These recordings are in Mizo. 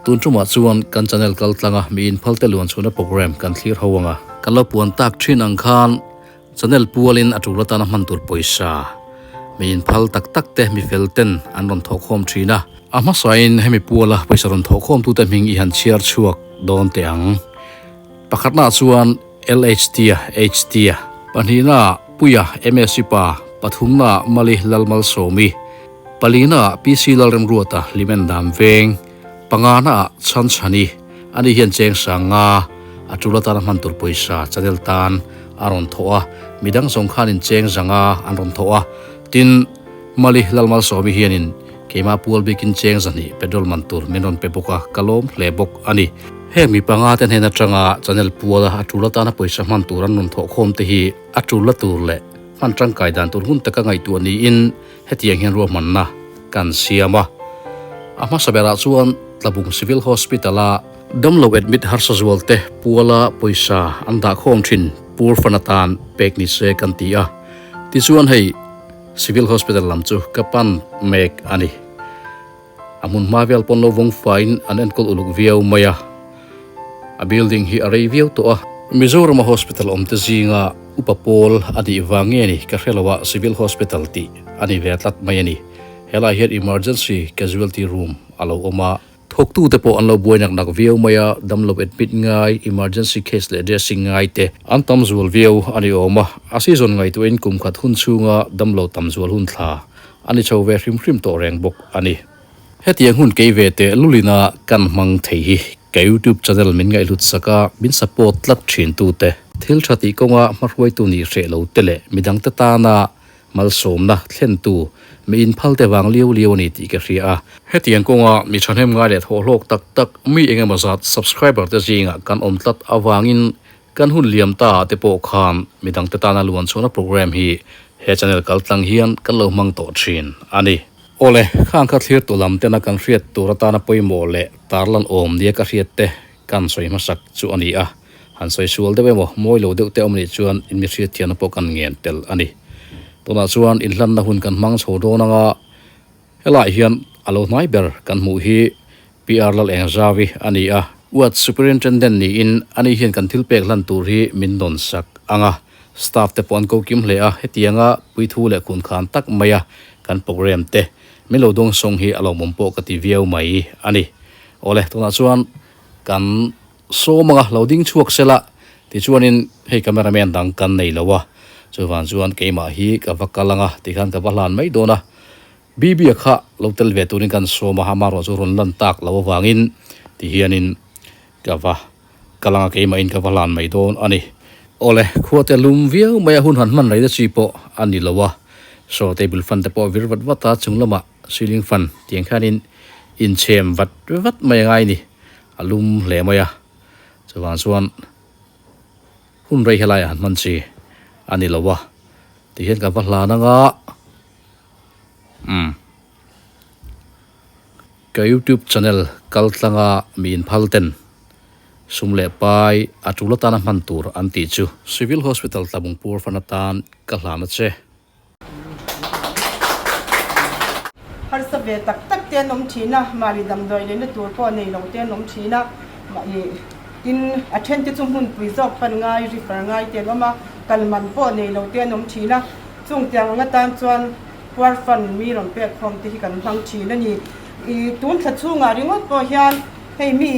Tun tumah chuan kan channel kal tlanga mi inphal te luan chhuna program kan thlir ho anga. Kan lo puan tak thin ang khan channel pualin a tul atana hman tur pawisa mi inphal tak tak te mi fel ten an rawn thawh khawm thin a. A hmasain hemi puala pawisa rawn thawh khawm tute hming i han chhiar chhuak dawn teh ang. Pakhatnaah chuan LHT a HT a, pahnihnaah Puia MSc pa, pathumnaah Mali Lalmalsawmi, palinaah PC Lalremruata Hlimen Dam Veng, panganaah Chhanchhani, ani hian cheng sang nga a tul atana hman tur pawisa channel tan a rawn thawh a, midang zawng khanin cheng zanga an rawn thawh a, tin Mali Lalmalsawmi hianin Keimah pual bikin cheng zahnih petrol man tur min rawn pe bawk a, ka lawm hle bawk a ni. Heng mi panga te hnen atanga channel puala a tul atana pawisa hman tur an rawn thawh khawm te hi a tul la tur leh hman tangkai dan tur hun taka ngaihtuah niin hetiang hian ruahmanna kan siam a. A hmasa berah chuan Tlabung Civil Hospital-a damlo admit harsa zual te puala pawisa an dah khawm thin pur fan atan pek ni se kan ti a. Tichuan hei. Civil Hospital lam chu ka pan mek a ni. A hmun hma vel pawn lo vawng faiin an enkawl uluk viau mai a. A building hi a rei viau tawh a. Mizorama hospital awm te zinga upa pawl a nih vang nge ni ka hre lo a Civil Hospital tih a ni ve tlat mai a ni. Helai hian emergency casualty room a lo awm a. Thawktute pawh an lo buai nak nak viau mai a, damlo admit ngai, emergency case leh dressing ngai te an tam zual viau a ni awm a. A season ngaihtuahin kum khat hun chhunga damlo tam zual hun thla a ni chho ve hrim hrim tawh reng bawk a ni. Hetiang hun kei ve teh lulina kan hmang thei hi ka YouTube channel min ngaihhlut sak a, min support tlat thin tute, thil tha tih kawnga hmahruaitu nih hreh lo te leh midangte tana Malsawmna thlentu mi inphal te vang liau liau a ni tih ka hria a. Hetiang kawnga mi thahnem ngai leh thawhhlawk tak tak mi engemaw zat subscriber te zingah kan awm tlat avangin kan hun liam ta ah te pawh khan midang te tana luan chhuahna program hi he channel kal tlang hian kan lo hmang tawh thin a ni. Awle, khang kha thlir tu lam tena kan hriat tur atana pawimawh leh tarlan awm nia ka hriat te kan sawi hmasak chu a ni a. Han sawi sual deuh emaw, mawi lo deuh te awm anih chuan in mi hriatthiamna pawh kan ngen tel a ni. Tunah chuan inhlanna hun kan hmang chho dawn anga helaiah hian a lo hnai ber kan hmuh hi PR Lalengzavi a ni a. Ward Superintendent niin ani hian kan thil pek hlan tur hi min dawn sak ang a. Staff te pawh an ko kim hle a, hetianga puithu leh khunkhan tak maia kan program te min lo dawngsawng hi a lawmawm pawh ka ti viau mai a ni. Awle, tunah chuan kan Sawm anga lo ding chhuak sela tichuanin hei cameraman dang kan nei lo a, chuvang chuan keimah hi ka va kal anga tikhan ka va hlan mai dawn a, Bibi-a kha lo tel ve turin kan sawm a, amaherawh chu rawn lan tak lo avangin tihianin ka va kal anga keimahin ka va hlan mai dawn a ni. Awle, khuate lum viau mai a hun han hman rei na chi pawh a ni lo a, saw table fan te pawh vir vat vat a, chung lamah ceiling fan tiang khianin inchhem vat vat mai a ngai ni. A lum hle mai a, chuvang chuan hun rei helaiah han hman chi a ni lo a, tihian kan va hlan anga umm ka youtube channel kal tlanga mi inphal ten sum leh pai a tul atana hman tur an tih chu Civil Hospital Tlabungpur fan atan ka hlan a che. Harsa ve tak tak te an awm thin a, mahni damdawi leina tur pawh nei lo te an awm thin a, mahni tin a then te chu hmunpui zawk pan ngai, refer ngai te an awm a, kal man pawh nei lo te an awm thin a, chung tiang ang atan chuan puar fund mi rawn pek khawm te hi kan hmang thin a ni. I tun thla chhungah ringawt pawh hian hei mi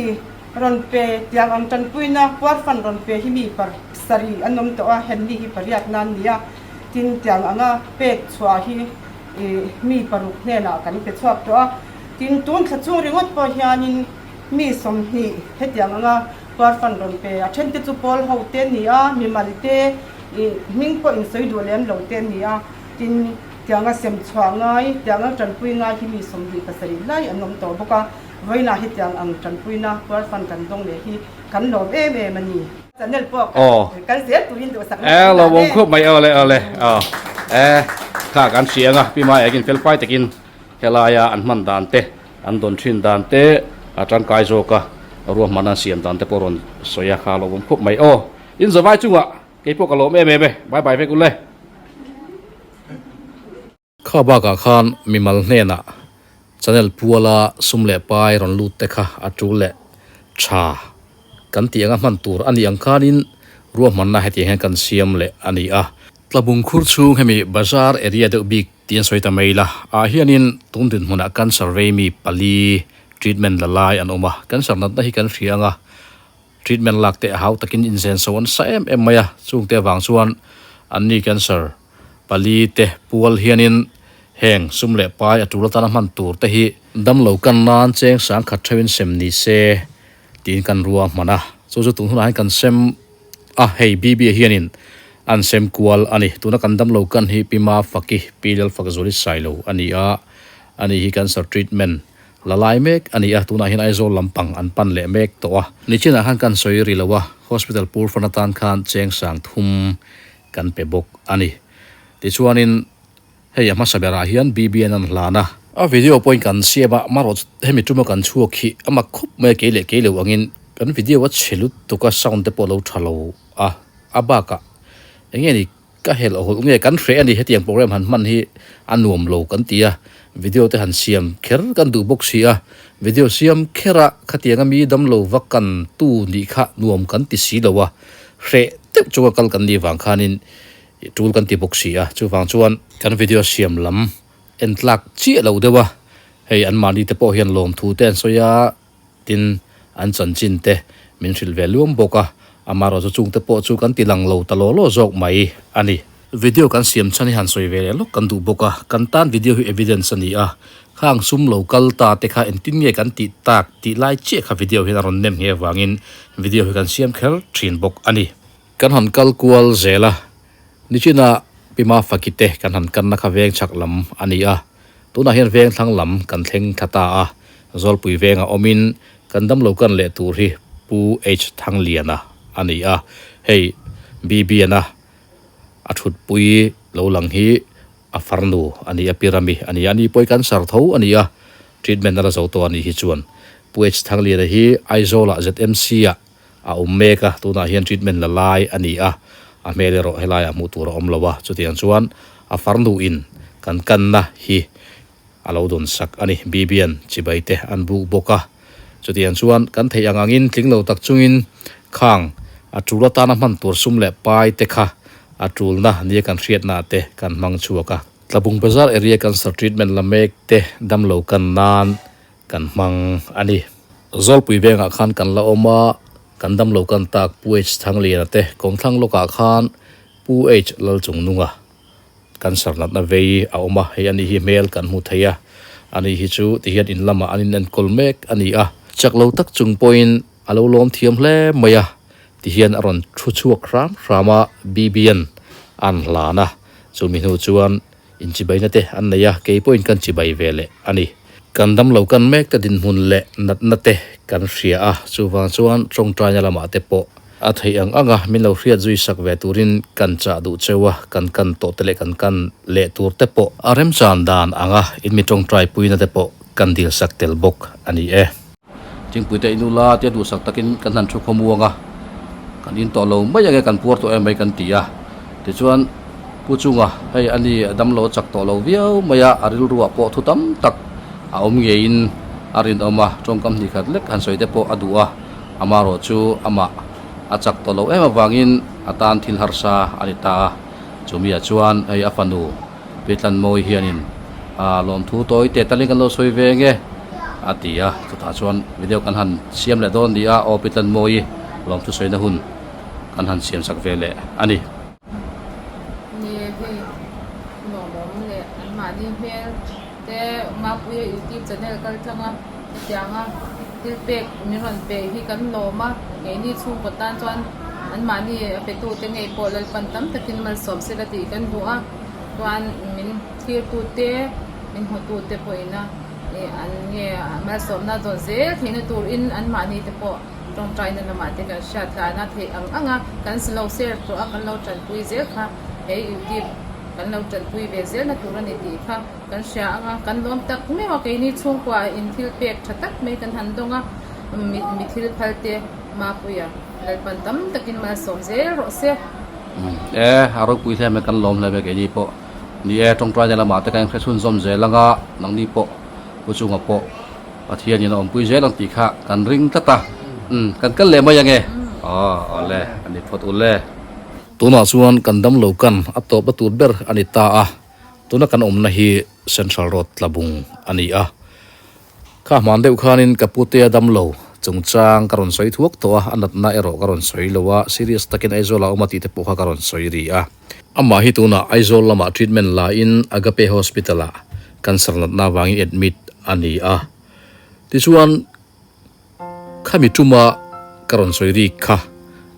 rawn pe tiang ang tanpuina puar fund rawn pe hi mi par sarih an awm tawh a, henni hi pariat nan ni a. Tin, tiang anga pek chhuah hi mi paruk hnenah kan pe chhuak tawh a. Tin, tun thla chung ringawt pawh hianin mi 20 hetiang anga puar fund rawn pe a. Thente chu pawl ho te a ni a, mimal te hming pawh insawi duh lem lo te a ni a. Tin, tianga sem chhuah ngai, tianga tanpui ngai hi mi 27 lai an awm tawh bawk a. Vawiinah hetiang ang tanpuina puar fund kan dawng leh hi kan lawm em em a ni. Channel pawh kal zel turin duhsak na kan lo awm khup mai awle awle aw e kha kan hria anga pi mai ekin fel fai takin helaia an hman dan te an dawn thin dan te a tangkai zawka ruahman an siam dan te pawh rawn sawi a kha lo awm khup mai aw in zavai chungah keipawh ka lawm em em e bye bye vek ule. Kha bakah khan mimal hnenah Channel puala sum leh pai rawn lut te kha a tul leh tha kan tih anga hman tur a nih ang khanin ruahmanna hetiang hian kan siam leh a ni a. Tlabung khur chhung hemi bazar area deuh bik tih an sawi ta mai la, ah hianin tun dinhmunah cancer vei mi pali treatment la lai an awm a, cancer natna hi kan hria anga treatment lak te a hau takin inzen so an sa em em mai a, chungte avang chuan anni cancer pali te pual hianin heng sum leh pai a tul atana hman tur te hi damlo kan nan cheng sang khat theuhin sem ni se tiin kan rua hman a, chu chu tun hunah hian kan sem a, hei BB hianin an sem kual a ni. Tuna kan damlo kan hi Pi Mafaki, Pi Lalfakzuali Sailo a ni a, ani hi cancer treatment la lai mek a ni a, tunah hian Aizawl lampang an pan leh mek tawh a. Nichinah khan kan sawi ri lo a, hospital pur fan atan khan cheng sang thum kan pe bawk a ni. Tichuanin hei a hmasa berah hian BBN an hlan a. A video pawhin kan siam a, amaherawhchu hemi tuma kan chhuak hi a mak khup mai a, kei leh kei lo angin kan video a chhe lutuk a, sound te pawh a lo tha lo a, a bakah eng nge ni Ka helh hawlh nge kan hreh a ni hetiang program han hman hi a nuam lo kan ti a, video te han siam kher kan duh bawk si a, video siam kher a khatiang a mi damlo va kan tu nih kha nuam kan ti si lo a, hreh deuh chunga kal kan nih vang khanin tul kan ti bawk si a, chuvang chuan kan video siam lam en tlak chiah lo deuh a, hei anmahni te pawh hian lawmthu te an sawi a. Tin, an chanchin te min hrilh ve luam bawk a, amaherawhchu chung te pawh chu kan ti lang lo ta law law zawk mai a ni. Video kan siam chhan hi han sawi ve leh lawk kan duh bawk a, kan tan video hi evidence a ni a, khang sum lo kal ta te kha engtin nge kan tih tak tih lai chiah kha video hian a rawn nem nghe avangin video hi kan siam kher thin bawk a ni. Kan han kal kual zel a, nichina Pima Fakite kan han kanna kha veng chhak lam a ni a, Tunah hian veng thlang lam kan thleng thla ta a, Zawlpui vengah awmin kan damlo kan leh tur hi Pu H Thangliana a ni a, hei BBN-a a thutpui lo lang hi a farnu a ni a, Pi Rami a ni a, ani pawh hi cancer tho a ni a, treatment a la zo tawh a nih hi chuan Pu H Thangliana hi Aizawl-ah ZMC-ah a awm mek a, tunah hian treatment la lai a ni a, a hmel erawh helaiah hmuh tur a awm lo a, chutiang chuan a farnu in kan kanna hi a lo dawn sak a ni, Bibian chibai te an buk bawk a, chutiang chuan kan theih ang angin tling lo tak chungin khang a tul atana hman tur sum leh pai te kha a tulna nia kan hriatna te kan hmang chhuak a, Tlabung Bazar area cancer treatment la mek te damlo kan nan kan hmang a ni. Zawlpui vengah khan kan la awm a, kan damlo kan tak Pu H Thangliana te kawngthlang lawkah khan Pu H Lalchungnunga cancer natna vei a awm a, hei ani hi hmel kan hmu thei a, ani hi chu tihian in lamah an inenkawl mek a ni a. Chak lo tak chung pawhin a lo lawm thiam hle mai a, tihian a rawn thu chhuak hram hram a, BBN an hlan a, chumi hnu chuan Inchibaina te an nei a, kei pawhin kan chibai ve leh a ni. Kan damlo kan mek te dinhmun leh natna te kan hria a, chuvang chuan tawngtaina lamah te pawh a theih ang ang a, min lo hriat zui sak ve turin kan chah duh cheu a, kan kan tawh te leh kan kan leh tur te pawh a remchan dan ang a, in mi tawngtai puina te pawh kan dil sak tel bawk a ni e. Thingpui te in ula tia duhsak takin kan han thu khawmuang a, kan in tawh lo mai ange kan puar tawh em mai kan ti a, tichuan Pu Chunga hei a ni a damlo a chak tawh lo viau mai a, a rilruah pawh thu tam tak a awm ngeiin a rinawm a, tawngkam hnih khat lek han sawi te pawh a duh a, amaherawh chu amah a chak tawh lo em avangin a tan thil harsa a ni ta a, chumiah chuan hei a fanu Pi Tlanmawi hianin a lawmthu tawi te talin kan lo sawi ve nge a ti a, chutah chuan video kan han siam leh dawn ni a, aw Pi Tlanmawi lawmthu sawina hun kan han siam sak ve leh a ni. Ni hei nuamawm leh anmahni hmel te Mapuia youtube channel kal tlang a hetianga thil pek min rawn pe hi kan lawm a, keini chhungkaw tan chuan anmahni a petu te ngei pawh Lalpan tam takin malsawm sela tih kan duh a. Chuan min thirtu te, min hmutu te pawhin a ih an nge malsawmna zawn zel theihna turin anmahni te pawh tawngtaina lamah te kan hriat hlana theih ang ang a, kan lo share tawh a, kan lo tanpui zel kha he youtube kan lo tanpui ve zelna tur a ni tih kha kan hria ang a, kan lawm tak meuh a, keini chhungkua in thil pek tha tak mai kan han dawng a, mi mi thil phal te Mapuia Lalpan tam takin malsawm zel rawh se. E, a ropui hle mai kan lawm hle mai keini pawh. Ni e, tawngtaina lamah te kan inhre chhunzawm zel anga nangni pawh Pu chunga pawh Pathianin a awmpui zel ang tih kha kan ring tlat a, umm kan kal leh mai ange? Aw awle a ni phawt ule. Tunah chuan kan damlo kan a tawpna tur ber a ni ta a, tuna kan awmna hi Central Road Tlabung a ni a. Kha hman deuh khanin ka putea damlo chungchang ka rawn sawi thuak tawh a, a natna erawh ka rawn sawi lo a, serious takin Aizawl ah awm a tih te pawh kha ka rawn sawi ri a. Amah hi tunah Aizawl lamah treatment la in Agape Hospital ah cancer natna avangin admit a ni a. Tichuan khami tuma ka rawn sawi rik kha,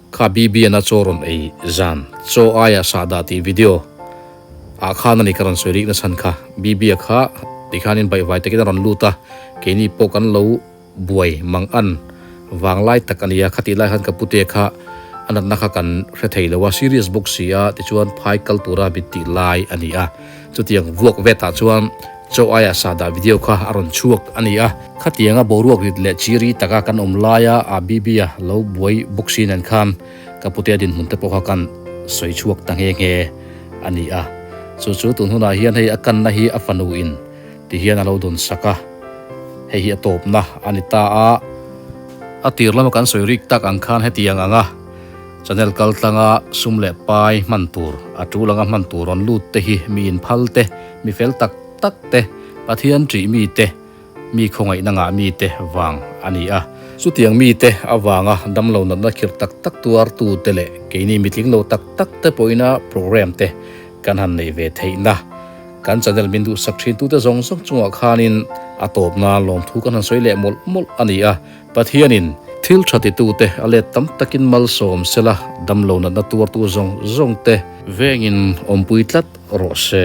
kha BBN a chaw rawn ei zan, chaw aia sahdah tih video ah khan a ni ka rawn sawi rik na chhan kha. BB-a kha tikhanin baihvai takin a rawn lut a, keini pawh kan lo. Buai mang an vang lai tak a nia, khatih lai khan ka pute kha a natna kha kan hre thei lo a, serious bawk si a, tichuan phai kal tura mit tih lai a ni a, chutiang vuak vetah chuan chaw aia sahdah video kha a rawn chhuak a ni a, khatianga boruak rit leh chiri taka kan awm laia a BB-a lo buai bawk si nen khan ka pute a dinhmun te pawh kha kan sawi chhuak ta nghe nghe a ni a, chu chu tun hunah hian hei a kanna hi a fanu in Ti hian a lo dawn sak a, hei hi a tawpna a ni ta a. A tir lama kan sawi rik tak ang khan hetiang anga channel kal tlanga sum leh pai hman tur, a tul anga hman tur rawn lut te hi mi inphal te, mi fel tak tak te, Pathian ṭih mi te, mi khawngaihna ngah mi te vang a ni a. Chutiang mi te avanga damlo natna khirh tak tak tuartu te leh keini mitling lo tak tak te pawhina program te kan han neih ve theihna. Kan channel min duhsak thin tute zawng zawng chungah khanin a tawpna lawmthu kan han sawi leh mawlh mawlh a ni a, Pathianin thil tha titute a let tam takin malsawm sela damlo natna tuartu zawng zawngte vengin awmpui tlat rawh se.